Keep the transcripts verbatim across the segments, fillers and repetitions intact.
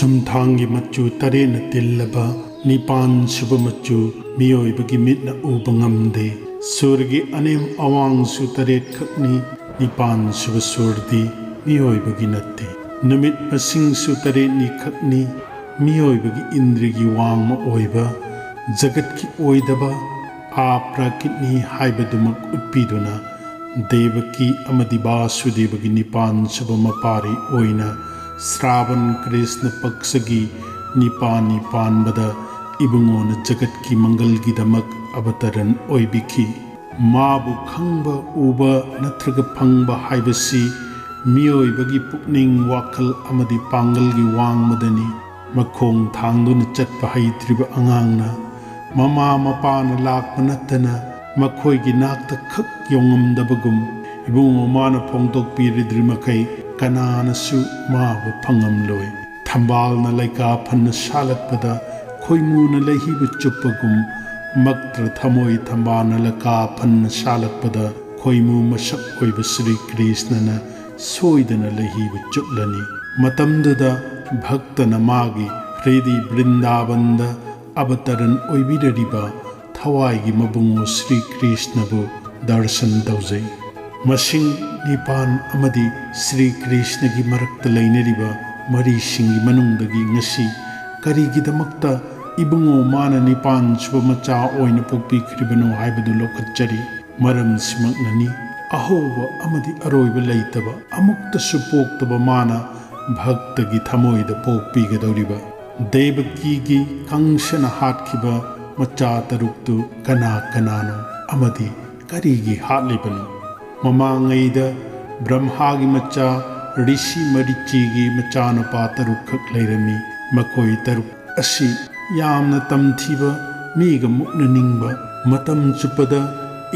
ꯆꯨꯝꯊꯥꯡꯒꯤ ꯃꯆꯨ ꯇꯔꯦꯠꯅ ꯇꯤꯜꯂꯕ ꯅꯤꯄꯥꯟ ꯁꯨꯕ ꯃꯆꯨ ꯃꯤꯑꯣꯏꯕꯒꯤ ꯃꯤꯠꯅ ꯎꯕ ꯉꯝꯗꯦ꯫ ꯁꯨꯔꯒꯤ ꯑꯅꯦꯝ ꯑꯋꯥꯡꯁꯨ ꯇꯔꯦꯠ ꯈꯛꯅꯤ, ꯅꯤꯄꯥꯟ ꯁꯨꯕ ꯁꯨꯔꯗꯤ ꯃꯤꯑꯣꯏꯕꯒꯤ ꯅꯠꯇꯦ꯫ ꯅꯨꯃꯤꯠ ꯃꯁꯤꯡꯁꯨ ꯇꯔꯦꯠꯅꯤ ꯈꯛꯅꯤ, ꯃꯤꯑꯣꯏꯕꯒꯤ ꯏꯟꯗ꯭ꯔꯤꯒꯤ ꯋꯥꯡꯃ ꯑꯣꯏꯕ, ꯖꯒꯠꯀꯤ ꯑꯣꯏꯗꯕ, ꯑꯄ꯭ꯔꯀꯤꯠꯅꯤ ꯍꯥꯏꯕꯗꯨꯃꯛ ꯎꯠꯄꯤꯗꯨꯅ, ꯗꯦꯕꯀꯤ ꯑꯃꯗꯤ ꯕꯥꯁꯨꯗꯦꯕꯒꯤ ꯅꯤꯄꯥꯟ ꯁꯨꯕ ꯃꯄꯥꯔꯤ ꯑꯣꯏꯅ ꯁ꯭ꯔꯥꯕꯟ ꯀ꯭ꯔꯤꯁꯅ ꯄꯛꯁꯒꯤ ꯅꯤꯄꯥꯅꯤ ꯄꯥꯟꯕꯗ ꯏꯕꯨꯡꯉꯣꯅ ꯖꯒꯠꯀꯤ ꯃꯪꯒꯜꯒꯤꯗꯃꯛ ꯑꯕꯇꯔꯟ ꯑꯣꯏꯕꯤꯈꯤ꯫ ꯃꯥꯕꯨ ꯈꯪꯕ, ꯎꯕ ꯅꯠꯇ꯭ꯔꯒ ꯐꯪꯕ ꯍꯥꯏꯕꯁꯤ ꯃꯤꯑꯣꯏꯕꯒꯤ ꯄꯨꯛꯅꯤꯡ, ꯋꯥꯈꯜ ꯑꯃꯗꯤ ꯄꯥꯡꯒꯜꯒꯤ ꯋꯥꯡꯃꯗꯅꯤ꯫ ꯃꯈꯣꯡ ꯊꯥꯡꯗꯨꯅ ꯆꯠꯄ ꯍꯩꯇ꯭ꯔꯤꯕ ꯑꯉꯥꯡꯅ ꯃꯃꯥ ꯃꯄꯥꯅ ꯂꯥꯛꯄ ꯅꯠꯇꯅ ꯃꯈꯣꯏꯒꯤ ꯅꯥꯛꯇ ꯈꯛ ꯌꯧꯉꯝꯗꯕꯒꯨꯝ, ꯏꯕꯨꯡꯉꯣ ꯃꯥꯅ ꯐꯣꯡꯗꯣꯛꯄꯤꯔꯗ꯭ꯔꯤ ꯃꯈꯩ ꯀꯅꯥꯅꯁꯨ ꯃꯥꯕꯨ ꯐꯪꯉꯝꯂꯣꯏ꯫ ꯊꯝꯕꯥꯜꯅ ꯂꯩꯀꯥ ꯐꯟꯅ ꯁꯥꯠꯂꯛꯄꯗ ꯈꯣꯏꯃꯨꯅ ꯂꯩꯍꯤꯕꯨ ꯆꯨꯞꯄꯒꯨꯝ, ꯃꯛꯇ꯭ꯔ ꯊꯃꯣꯏ ꯊꯝꯕꯥꯜꯅ ꯂꯩꯀꯥ ꯐꯟꯅ ꯁꯥꯠꯂꯛꯄꯗ ꯈꯣꯏꯃꯨ ꯃꯁꯛ ꯑꯣꯏꯕ ꯁ꯭ꯔꯤ ꯀ꯭ꯔꯤꯁꯅꯅ ꯁꯣꯏꯗꯅ ꯂꯩꯍꯤꯕꯨ ꯆꯨꯞꯂꯅꯤ꯫ ꯃꯇꯝꯗꯨꯗ ꯚꯛꯇꯅ ꯃꯥꯒꯤ ꯍ꯭ꯔꯤꯗꯤ ꯕ꯭ꯔꯤꯟꯗꯥꯕꯟꯗ ꯑꯕꯇꯔꯟ ꯑꯣꯏꯕꯤꯔꯔꯤꯕ ꯊꯋꯥꯏꯒꯤ ꯃꯕꯨꯡꯉꯣ ꯁ꯭ꯔꯤ ꯀ꯭ꯔꯤꯁꯅꯕꯨ ꯗꯔꯁꯟ ꯇꯧꯖꯩ꯫ ꯃꯁꯤꯡ ꯅꯤꯄꯥꯟ ꯑꯃꯗꯤ ꯁ꯭ꯔꯤ ꯀ꯭ꯔꯤꯁꯅꯒꯤ ꯃꯔꯛꯇ ꯂꯩꯅꯔꯤꯕ ꯃꯔꯤꯁꯤꯡꯒꯤ ꯃꯅꯨꯡꯗꯒꯤ ꯉꯁꯤ ꯀꯔꯤꯒꯤꯗꯃꯛꯇ ꯏꯕꯨꯡꯉꯣ ꯃꯥꯅ ꯅꯤꯄꯥꯟ ꯁꯨꯕ ꯃꯆꯥ ꯑꯣꯏꯅ ꯄꯣꯛꯄꯤꯈ꯭ꯔꯤꯕꯅꯣ ꯍꯥꯏꯕꯗꯨ ꯂꯧꯈꯠꯆꯔꯤ꯫ ꯃꯔꯝꯁꯤꯃꯛꯅꯅꯤ, ꯑꯍꯧꯕ ꯑꯃꯗꯤ ꯑꯔꯣꯏꯕ ꯂꯩꯇꯕ, ꯑꯃꯨꯛꯇꯁꯨ ꯄꯣꯛꯇꯕ ꯃꯥꯅ ꯚꯛꯇꯒꯤ ꯊꯃꯣꯏꯗ ꯄꯣꯛꯄꯤꯒꯗꯧꯔꯤꯕ꯫ ꯗꯦꯕꯀꯤꯒꯤ ꯀꯪꯁꯅ ꯍꯥꯠꯈꯤꯕ ꯃꯆꯥ ꯇꯔꯨꯛꯇꯨ ꯀꯅꯥ ꯀꯅꯥꯅꯣ ꯑꯃꯗꯤ ꯀꯔꯤꯒꯤ ꯍꯥꯠꯂꯤꯕꯅꯣ? ꯃꯃꯥꯡꯉꯩꯗ ꯕ꯭ꯔꯍ꯭ꯃꯥꯒꯤ ꯃꯆꯥ ꯔꯤꯁꯤ ꯃꯔꯤꯆꯤꯒꯤ ꯃꯆꯥꯅꯨꯄꯥ ꯇꯔꯨꯛꯈꯛ ꯂꯩꯔꯝꯃꯤ꯫ ꯃꯈꯣꯏ ꯇꯔꯨꯛ ꯑꯁꯤ ꯌꯥꯝꯅ ꯇꯝꯊꯤꯕ, ꯃꯤꯒ ꯃꯨꯛꯅꯅꯤꯡꯕ, ꯃꯇꯝ ꯆꯨꯞꯄꯗ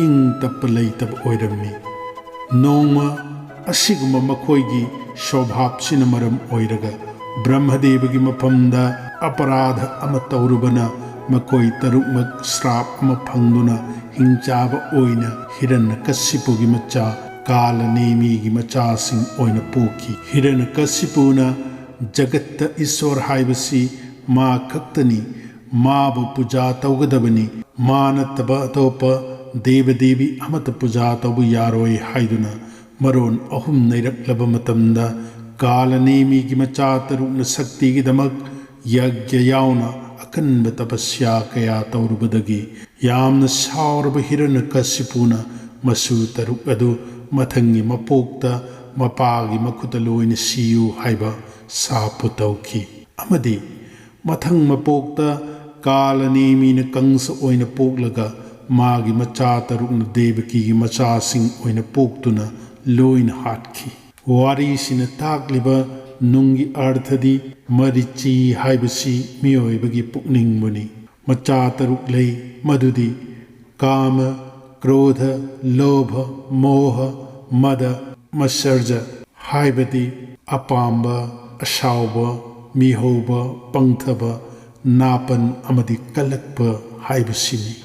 ꯏꯪ ꯇꯞꯄ ꯂꯩꯇꯕ ꯑꯣꯏꯔꯝꯃꯤ꯫ ꯅꯣꯡꯃ ꯑꯁꯤꯒꯨꯝꯕ ꯃꯈꯣꯏꯒꯤ ꯁꯣꯚꯥꯞꯁꯤꯅ ꯃꯔꯝ ꯑꯣꯏꯔꯒ ꯕ꯭ꯔꯍ꯭ꯃꯗꯦꯕꯒꯤ ꯃꯐꯝꯗ ꯑꯄꯔꯥꯙ ꯑꯃ ꯇꯧꯔꯨꯕꯅ ꯃꯈꯣꯏ ꯇꯔꯨꯛꯃꯛ ꯁ꯭ꯔꯥꯞ ꯑꯃ ꯐꯪꯗꯨꯅ ꯍꯤꯡꯆꯥꯕ ꯑꯣꯏꯅ ꯍꯤꯔꯟꯅꯀꯁꯤꯄꯨꯒꯤ ꯃꯆꯥ ꯀꯥꯂꯅꯦꯃꯤꯒꯤ ꯃꯆꯥꯁꯤꯡ ꯑꯣꯏꯅ ꯄꯣꯛꯈꯤ꯫ ꯍꯤꯔꯟꯅꯀꯁꯤꯄꯨꯅ ꯖꯒꯠꯇ ꯏꯁꯣꯔ ꯍꯥꯏꯕꯁꯤ ꯃꯥ ꯈꯛꯇꯅꯤ, ꯃꯥꯕꯨ ꯄꯨꯖꯥ ꯇꯧꯒꯗꯕꯅꯤ, ꯃꯥ ꯅꯠꯇꯕ ꯑꯇꯣꯞꯄ ꯗꯦꯕ ꯗꯦꯕꯤ ꯑꯃꯠꯇ ꯄꯨꯖꯥ ꯇꯧꯕ ꯌꯥꯔꯣꯏ ꯍꯥꯏꯗꯨꯅ ꯃꯔꯣꯟ ꯑꯍꯨꯝ ꯅꯩꯔꯛꯂꯕ ꯃꯇꯝꯗ, ꯀꯥꯂꯅꯦꯃꯤꯒꯤ ꯃꯆꯥ ꯇꯔꯨꯛꯅ ꯁꯛꯇꯤꯒꯤꯗꯃꯛ ꯌꯒ꯭ꯌ ꯌꯥꯎꯅ ꯑꯀꯟꯕ ꯇꯄꯁ꯭ꯌꯥ ꯀꯌꯥ ꯇꯧꯔꯨꯕꯗꯒꯤ ꯌꯥꯝꯅ ꯁꯥꯎꯔꯕ ꯍꯤꯔꯅ꯭ꯌꯀꯁꯤꯄꯨꯅ ꯃꯁꯨ ꯇꯔꯨꯛ ꯑꯗꯨ ꯃꯊꯪꯒꯤ ꯃꯄꯣꯛꯇ ꯃꯄꯥꯒꯤ ꯃꯈꯨꯠꯇ ꯂꯣꯏꯅ ꯁꯤꯌꯨ ꯍꯥꯏꯕ ꯁꯥꯞꯄꯨ ꯇꯧꯈꯤ꯫ ꯑꯃꯗꯤ ꯃꯊꯪ ꯃꯄꯣꯛꯇ ꯀꯥꯂꯅꯦꯃꯤꯅ ꯀꯪꯁ ꯑꯣꯏꯅ ꯄꯣꯛꯂꯒ ꯃꯥꯒꯤ ꯃꯆꯥ ꯇꯔꯨꯛꯅ ꯗꯦꯕꯀꯤꯒꯤ ꯃꯆꯥꯁꯤꯡ ꯑꯣꯏꯅ ꯄꯣꯛꯇꯨꯅ ꯂꯣꯏꯅ ꯍꯥꯠꯈꯤ꯫ ꯋꯥꯔꯤꯁꯤꯅ ꯇꯥꯛꯂꯤꯕ ꯅꯨꯡꯒꯤ ꯑꯔꯊꯗꯤ ꯃꯔꯤꯆꯤ ꯍꯥꯏꯕꯁꯤ ꯃꯤꯑꯣꯏꯕꯒꯤ ꯄꯨꯛꯅꯤꯡꯕꯨꯅꯤ꯫ ꯃꯆꯥ ꯇꯔꯨꯛ ꯂꯩ, ꯃꯗꯨꯗꯤ ꯀꯥꯃ, ꯀ꯭ꯔꯣꯙ, ꯂꯣꯚ, ꯃꯣꯍ, ꯃꯗ, ꯃꯁꯔꯖ ꯍꯥꯏꯕꯗꯤ ꯑꯄꯥꯝꯕ, ꯑꯁꯥꯎꯕ, ꯃꯤꯍꯧꯕ, ꯄꯪꯊꯕ, ꯅꯥꯄꯟ ꯑꯃꯗꯤ ꯀꯜꯂꯛꯄ ꯍꯥꯏꯕꯁꯤꯅꯤ꯫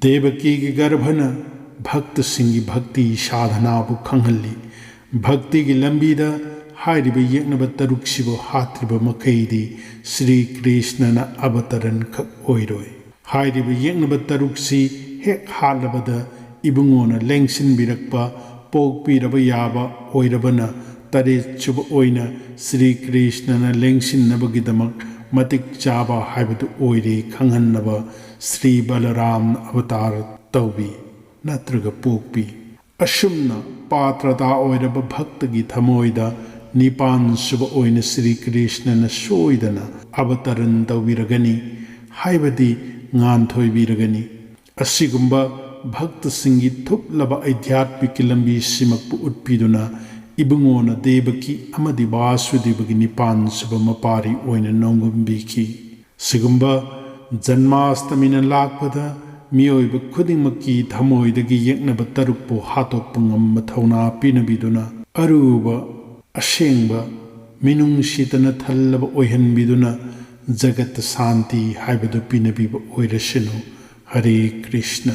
ꯗꯦꯕꯀꯤꯒꯤ ꯒꯔꯚꯅ ꯚꯛꯇꯁꯤꯡꯒꯤ ꯚꯛꯇꯤ ꯁꯥꯙꯅꯥꯕꯨ ꯈꯪꯍꯜꯂꯤ꯫ ꯚꯛꯇꯤꯒꯤ ꯂꯝꯕꯤꯗ ꯍꯥꯏꯔꯤꯕ ꯌꯦꯛꯅꯕ ꯇꯔꯨꯛꯁꯤꯕꯨ ꯍꯥꯠꯇ꯭ꯔꯤꯕ ꯃꯈꯩꯗꯤ ꯁ꯭ꯔꯤ ꯀ꯭ꯔꯤꯁꯅꯅ ꯑꯕꯇꯔꯟ ꯈꯛ ꯑꯣꯏꯔꯣꯏ꯫ ꯍꯥꯏꯔꯤꯕ ꯌꯦꯛꯅꯕ ꯇꯔꯨꯛꯁꯤ ꯍꯦꯛ ꯍꯥꯠꯂꯕꯗ ꯏꯕꯨꯡꯉꯣꯅ ꯂꯦꯡꯁꯤꯟꯕꯤꯔꯛꯄ, ꯄꯣꯛꯄꯤꯔꯕ ꯌꯥꯕ ꯑꯣꯏꯔꯕꯅ ꯇꯔꯦꯠ ꯁꯨꯕ ꯑꯣꯏꯅ ꯁ꯭ꯔꯤ ꯀ꯭ꯔꯤꯁꯅꯅ ꯂꯦꯡꯁꯤꯟꯅꯕꯒꯤꯗꯃꯛ ꯃꯇꯤꯛ ꯆꯥꯕ ꯍꯥꯏꯕꯗꯨ ꯑꯣꯏꯔꯦ ꯈꯪꯍꯟꯅꯕ ꯁ꯭ꯔꯤ ꯕꯂꯔꯥꯝꯅ ꯑꯕꯇꯥꯔ ꯇꯧꯕꯤ ꯅꯠꯇ꯭ꯔꯒ ꯄꯣꯛꯄꯤ꯫ ꯑꯁꯨꯝꯅ ꯄꯥꯇ꯭ꯔꯇꯥ ꯑꯣꯏꯔꯕ ꯚꯛꯇꯒꯤ ꯊꯃꯣꯏꯗ ꯅꯤꯄꯥꯟ ꯁꯨꯕ ꯑꯣꯏꯅ ꯁ꯭ꯔꯤ ꯀ꯭ꯔꯤꯁꯅꯅ ꯁꯣꯏꯗꯅ ꯑꯕꯇꯔꯟ ꯇꯧꯕꯤꯔꯒꯅꯤ ꯍꯥꯏꯕꯗꯤ ꯉꯥꯟꯊꯣꯏꯕꯤꯔꯒꯅꯤ꯫ ꯑꯁꯤꯒꯨꯝꯕ ꯚꯛꯇꯁꯤꯡꯒꯤ ꯊꯨꯞꯂꯕ ꯑꯩꯙ꯭ꯌꯥꯠꯃꯤꯛꯀꯤ ꯂꯝꯕꯤꯁꯤꯃꯛꯄꯨ ꯎꯠꯄꯤꯗꯨꯅ ꯏꯕꯨꯡꯉꯣꯅ ꯗꯦꯕꯀꯤ ꯑꯃꯗꯤ ꯕꯥꯁꯨꯗꯦꯕꯒꯤ ꯅꯤꯄꯥꯟ ꯁꯨꯕ ꯃꯄꯥꯔꯤ ꯑꯣꯏꯅ ꯅꯣꯡꯒꯨꯝꯕꯤꯈꯤ꯫ ꯁꯤꯒꯨꯝꯕ ꯖꯟꯃꯥꯁꯇꯃꯤꯅ ꯂꯥꯛꯄꯗ ꯃꯤꯑꯣꯏꯕ ꯈꯨꯗꯤꯡꯃꯛꯀꯤ ꯊꯃꯣꯏꯗꯒꯤ ꯌꯦꯛꯅꯕ ꯇꯔꯨꯛꯄꯨ ꯍꯥꯠꯇꯣꯛꯄ ꯉꯝꯕ ꯊꯧꯅꯥ ꯄꯤꯅꯕꯤꯗꯨꯅ ꯑꯔꯨꯕ, ꯑꯁꯦꯡꯕ, ꯃꯤꯅꯨꯡꯁꯤꯇꯅ ꯊꯜꯂꯕ ꯑꯣꯏꯍꯟꯕꯤꯗꯨꯅ ꯖꯒꯠꯇ ꯁꯥꯟꯇꯤ ꯍꯥꯏꯕꯗꯨ ꯄꯤꯅꯕꯤꯕ ꯑꯣꯏꯔꯁꯅꯨ꯫ ꯍꯔꯦ ꯀ꯭ꯔꯤꯁꯅ꯫